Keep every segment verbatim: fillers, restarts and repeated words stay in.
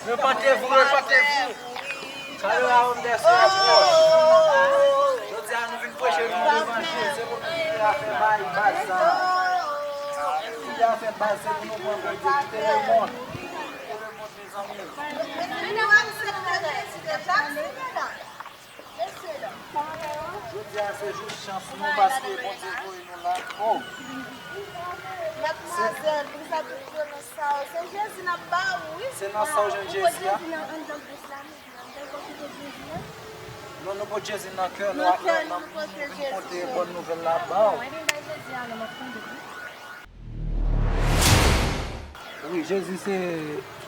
Repentez-vous, repentez-vous. Car le royaume des cieux est proche. Jodi a nou vin preche nou levanjil, se pou nou kite afè bay baz sa. Kite afè baz, se pou nou pran Bondye, kite lemonn. Kite lemonn, mezanmi. Jodi a se jou chans nou paske Bondye voye nou la. Oh. Madmwazèl, poukisa tout vyolans sa yo? Se Jezi n ap ba ou, wi. Se nan sa w jwenn Jezi a? Non, nou pote Jezi nan kè nou ak nan nanm nou, nou vin pote bòn nouvèl la ba w. Wi, Jezi se,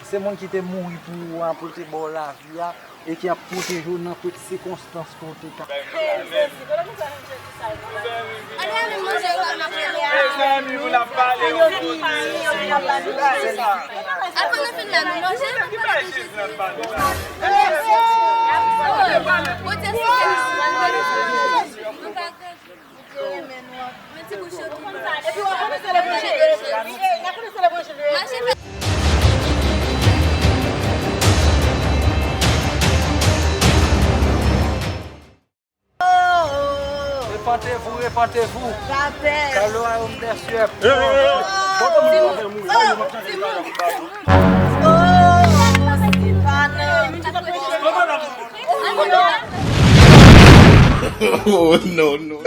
se moun ki te mouri pou ou an, pou l te ba w lavi a, e ki ap pwoteje w nan tout sikonstans ke w te ka. Mezanmi, moun ap pale, yo. Apre nou fin la, nou manje, nou pale de Jezi. Bondye, Seyè, nou pa grandi. Repentez-vous, repentez-vous. Car le royaume des cieux est proche. Oh, no, no.